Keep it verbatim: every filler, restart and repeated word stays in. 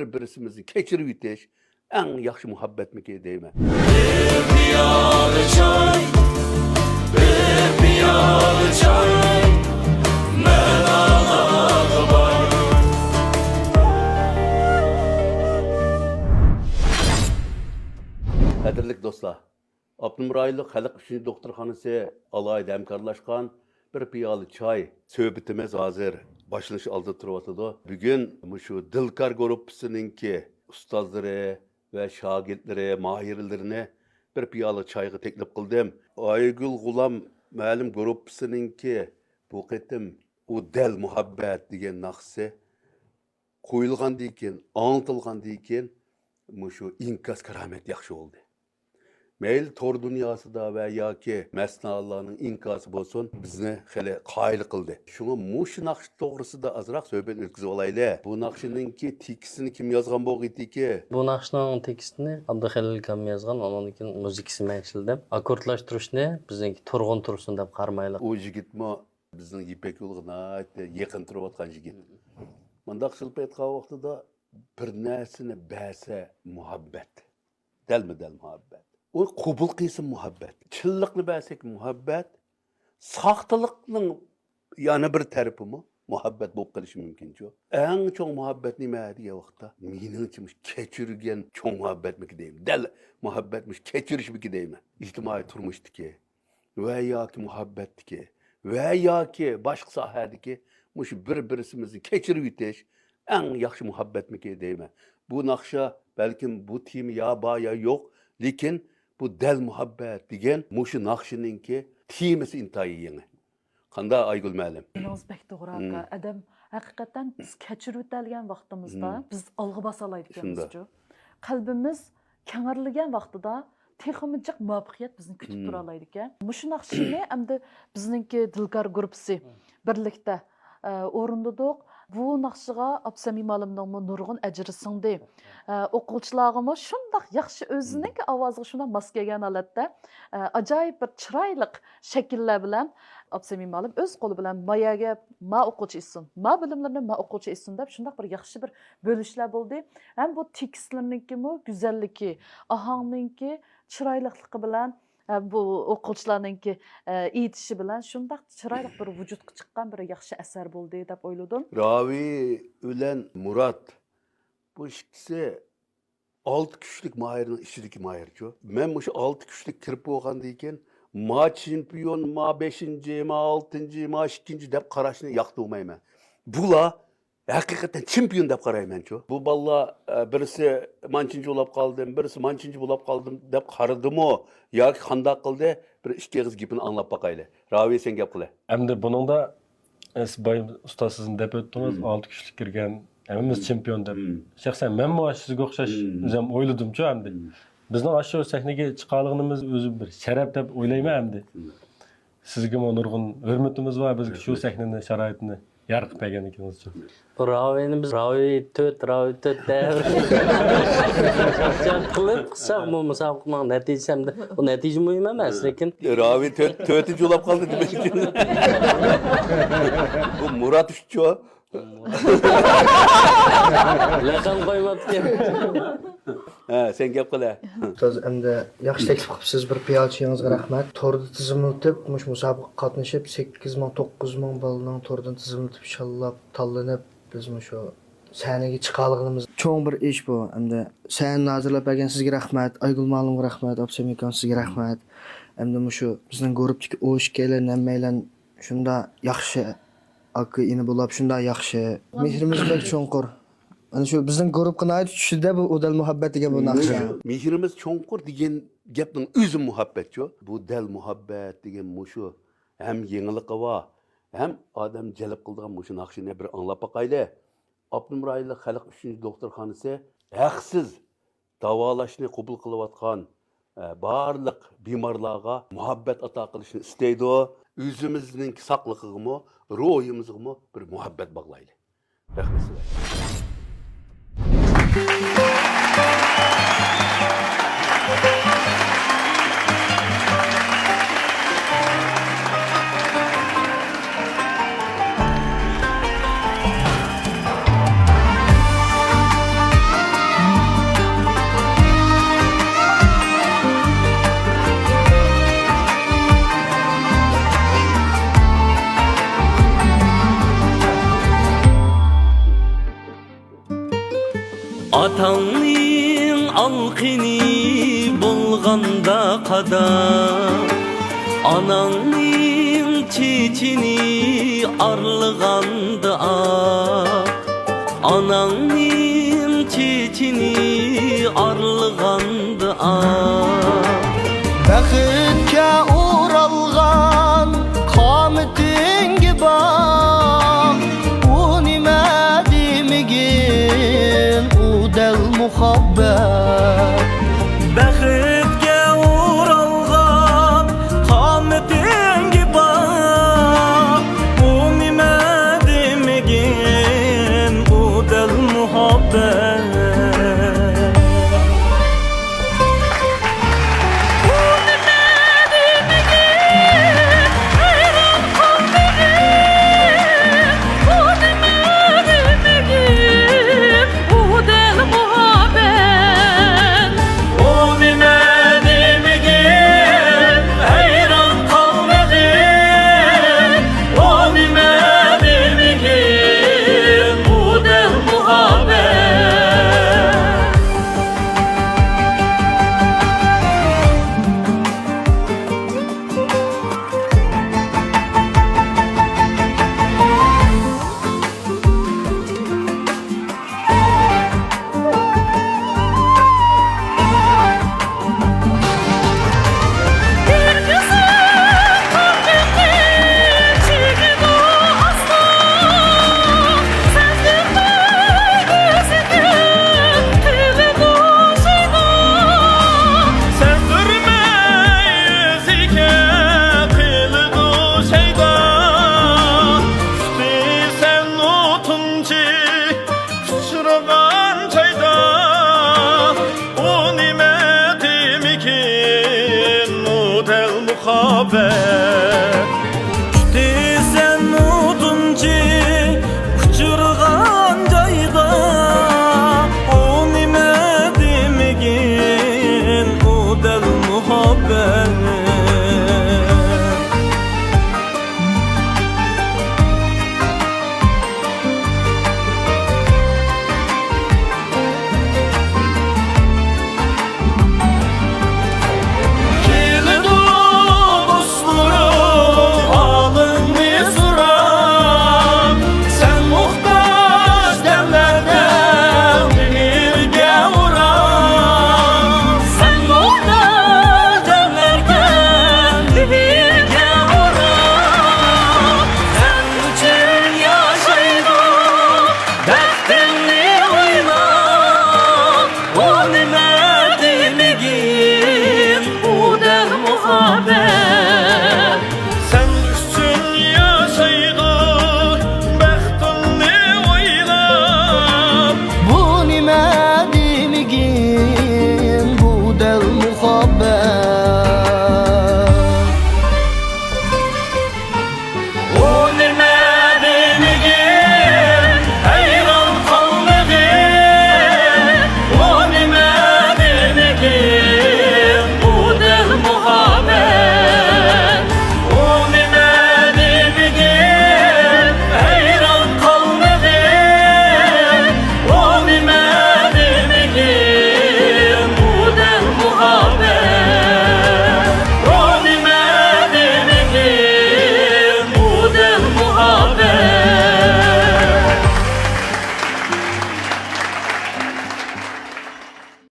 بىر-بىرسىمىزنى كەچۈرۈۋېتىش ئەڭ ياخشى مۇھەببەتمىكى دەيمەن. بىر پىيالە چاي، بىر پىيالە چاي مەنالارغا باي. قەدىرلىك دوستلار، ئاپتونوم رايونلۇق خەلق ئۈچۈن دوختۇرخانىسى ئالاھىدە ھەمكارلاشقان بىر پىيالە چاي سۆھبىتىمىز ھازىر باشلىنىش ئالدىدا تۇرۇۋاتىدۇ. بۈگۈن مۇشۇ دىلكار گۇرۇپپىسىنىڭكى ئۇستازلىرى ۋە شاگىرتلىرى، ماھىرلىرىنى بىر پىيالە چايغا تەكلىپ قىلدىم. ئايگۈل غۇلام مەلۇم گۇرۇپپىسىنىڭكى بۇ قېتىم ئۇ دەل مۇھەببەت دېگەن ناخشىسى قويۇلغاندىن كېيىن، ئاڭلىتىلغاندىن كېيىن مۇشۇ ئىنكاس كارامەت ياخشى بولدى. مەيلى تور دۇنياسىدا ۋە ياكى مەستانىلارنىڭ ئىنكاسى بولسۇن، بىزنى خېلى قايىل قىلدى. شۇڭا مۇشۇ ناخشا توغرىسىدا ئازراق سۆھبەت ئۆتكۈزۈۋالايلى. بۇ ناخشىنىڭكى تېكىستىنى كىم يازغان بولغىيتىكى؟ بۇ ناخشىنىڭ تېكىستىنى ئابدۇخېلىل ئاكام يازغان، ئاندىن كېيىن مۇزىكىسى مەن ئىشلىدىم. ئاككوردلاشتۇرۇشنى بىزنىڭكى تۇرغۇن تۇرسۇن دەپ قارىمايلى. ئۇ يىگىتمۇ بىزنىڭ يىپەك يولىغا ناھايىتى يېقىن تۇرۇۋاتقان يىگىت. مۇنداق قىلىپ ئېيتقان ۋاقتىدا، بىر نەرسىنى بەرسە مۇھەببەت، دەلمۇ دەل مۇھەببەت. ئۇنى قوبۇل قىلسا مۇھەببەت. چىنلىقنى بەرسەك مۇھەببەت، ساختىلىقنىڭ يەنە بىر تەرىپىمۇ مۇھەببەت بولۇپ قېلىشى مۇمكىنچۇ. ئەڭ چوڭ مۇھەببەت نېمە دېگەن ۋاقىتتا، مېنىڭچە مۇشۇ كەچۈرگەن چوڭ مۇھەببەتمىكى دەيمەن. دەل مۇھەببەت مۇشۇ كەچۈرۈشمىكى دەيمەن. ئىجتىمائىي تۇرمۇشتىكى ۋە ياكى مۇھەببەتتىكى ۋە ياكى باشقا ساھەدىكى مۇشۇ بىر-بىرسىمىزنى كەچۈرۈۋېتىش ئەڭ ياخشى مۇھەببەتمىكى دەيمەن. بۇ ناخشا بەلكىم بۇ تېما يا بار يا يوق، لېكىن بۇ دەل مۇھەببەت دېگەن مۇشۇ ناخشىنىڭكى تېمىسى ئىنتايىن يېڭى. قانداق ئايگۈل مەلىم؟ مېنىڭىز بەك توغرا، ئاكا. ئادەم ھەقىقەتەن بىز كەچۈرۈۋېتەلىگەن ۋاقتىمىزدا بىز ئالغا باسالايدىكەنمىزچۇ. قەلبىمىز كەڭرىلىگەن ۋاقتىدا تېخىمۇ جىق مۇۋەپپەقىيەت بىزنى كۈتۈپ تۇرالايدىكەن. مۇشۇ ناخشىنى ئەمدى بىزنىڭكى دىلكار گۇرۇپپىسى بىرلىكتە، ئە، ئورۇندىدۇق. بۇ ناخشىغا ئابسەمىم مالىمنىڭمۇ نۇرغۇن ئەجرى سىڭدى. ئە، ئوقۇغۇچىلارغىمۇ شۇنداق ياخشى، ئۆزىنىڭكى ئاۋازىغا شۇنداق ماس كەلگەن ھالەتتە، ئە، ئاجايىپ بىر چىرايلىق شەكىللەر بىلەن ئابسەمىم مالىم ئۆز قولى بىلەن ما يەرگە ما ئوقۇغۇچى ئېيتسۇن، ما بىلىملىرىنى ما ئوقۇغۇچى ئېيتسۇن دەپ شۇنداق بىر ياخشى بىر بۆلۈشلەر بولدى. ھەم بۇ تېكىستلىرىنىڭكىمۇ گۈزەللىكى، ئاھاڭنىڭكى چىرايلىقلىقى بىلەن، ھەم بۇ ئوقۇغۇچىلارنىڭكى، ئە، ئېيتىشى بىلەن شۇنداق چىرايلىق بىر ۋۇجۇدقا چىققان بىر ياخشى ئەسەر بولدى دەپ ئويلىدىم. راۋى بىلەن مۇرات، بۇ ئىككىسى ئالتە كۈچلۈك ماھىرنىڭ ئىچىدىكى ماھىرچۇ. مەن مۇشۇ ئالتە كۈچلۈك كىرىپ بولغاندىن كېيىن، ما چېمپىيون، ما بەشىنچى، ما ئالتىنچى، ما ئىككىنچى دەپ قاراشنى ياقتۇرمايمەن. بۇلار ھەقىقەتەن چېمپىيون دەپ قارايمەنچۇ. بۇ بالىلار، ئە، بىرسى مانچىنچى بولاپ قالدىم، بىرسى مانچىنچى بولاپ قالدىم دەپ قارىدىمۇ ياكى قانداق قىلدى؟ بىر ئىككى ئېغىز گېپىنى ئاڭلاپ باقايلى. راۋى، سەن گەپ قىلە. ئەمدى بۇنىڭدا ئە، سىز بايا ئۇستاز سىزمۇ دەپ ئۆتتىڭىز، مم. ئالتە كۈچلۈك كىرگەن، ھەممىمىز مم. چېمپىيون دەپ. مم. شەخسەن مەنمۇ سىزگە ئوخشاش مم. ئۆزۈم ئويلىدىمچۇ ئەمدى. مم. بىزنىڭ ئاشۇ سەھنىگە چىقالىغىنىمىز ئۆزى بىر شەرەپ دەپ ئويلايمەن ئەمدى. مم. سىزگىمۇ نۇرغۇن ھۆرمىتىمىز بار، بىزگە شۇ رەھمەت. سەھنىنى، شارائىتنى يارىتىپ بەرگەنلىكىڭىزچۇ. بۇ راۋىنى بىز راۋى تۆت، راۋى تۆت دەپ قىلىپ قىلساق، بۇ مۇسابىقىنىڭ نەتىجىسى ھەمدە بۇ نەتىجە مۇھىم ئەمەس، لېكىن راۋى تۆت، تۆتىنچى بولاپ قالدى دېمەك. بۇ مۇرات ئۈچچۇ. لەقەم قويماپتىكەن. ھە، سەن گەپ قىلە. ئۇستاز، ئەمدى ياخشى تەكلىپ قىپسىز، بىر پىيالە چېيىڭىزغا رەھمەت. توردا تىزىملىتىپ، مۇشۇ مۇسابىقىگە قاتنىشىپ، سەككىز مىڭ، توققۇز مىڭ بالىنىڭ توردىن تىزىملىتىپ، شاللاپ، تاللىنىپ، بىز مۇشۇ سەھنىگە چىقالىغىنىمىز چوڭ بىر ئىش بۇ. ئەمدى سەھنىنى ھازىرلاپ بەرگەن سىزگە رەھمەت، ئايگۈل مالىمغا رەھمەت، ئابسەمىم ئاكام سىزگە رەھمەت. ئەمدى مۇشۇ بىزنىڭ گۇرۇپپىدىكى ئوشۇكەيلەن ھەممەيلەن شۇنداق ياخشى ئاكا ئىنى بولاپ، شۇنداق ياخشى. مېھرىمىز بەك چوڭقۇر. ئەنە شۇ بىزنىڭ گۇرۇپپىغا ناھايىتى چۈشتى-دە بۇ ئۇدەل مۇھەببەت دېگەن بۇ ناخشا. مېھرىمىز چوڭقۇر دېگەن گەپنىڭ ئۆزى مۇھەببەتچۇ. بۇ دەل مۇھەببەت دېگەن مۇشۇ. ھەم يېڭىلىقى بار، ھەم ئادەم جەلپ قىلىدىغان مۇشۇ ناخشىنى بىر ئاڭلاپ باقايلى. ئاپتونوم رايونلۇق خەلق ئۈچىنچى دوختۇرخانىسى ھەقسىز داۋالاشنى قوبۇل قىلىۋاتقان، ئە، بارلىق بىمارلارغا مۇھەببەت ئاتا قىلىشنى ئىستەيدۇ. ئۆزىمىزنىڭ ساقلىقىغىمۇ، روھىمىزغىمۇ بىر مۇھەببەت باغلايلى. رەھمەت سىلەرگە. ئاتاڭنىڭ ئالقىنى بولغاندا قادا، ئاناڭنىڭ چېچىنى ئارلىغاندا ئاق، ئاناڭنىڭ چېچىنى ئارلىغاندا ئاق. بەختكە ئورالغان قامىتىڭگە باق، ئۇ نېمە دېمىگىن، ئۇ دەل مۇھەببەت.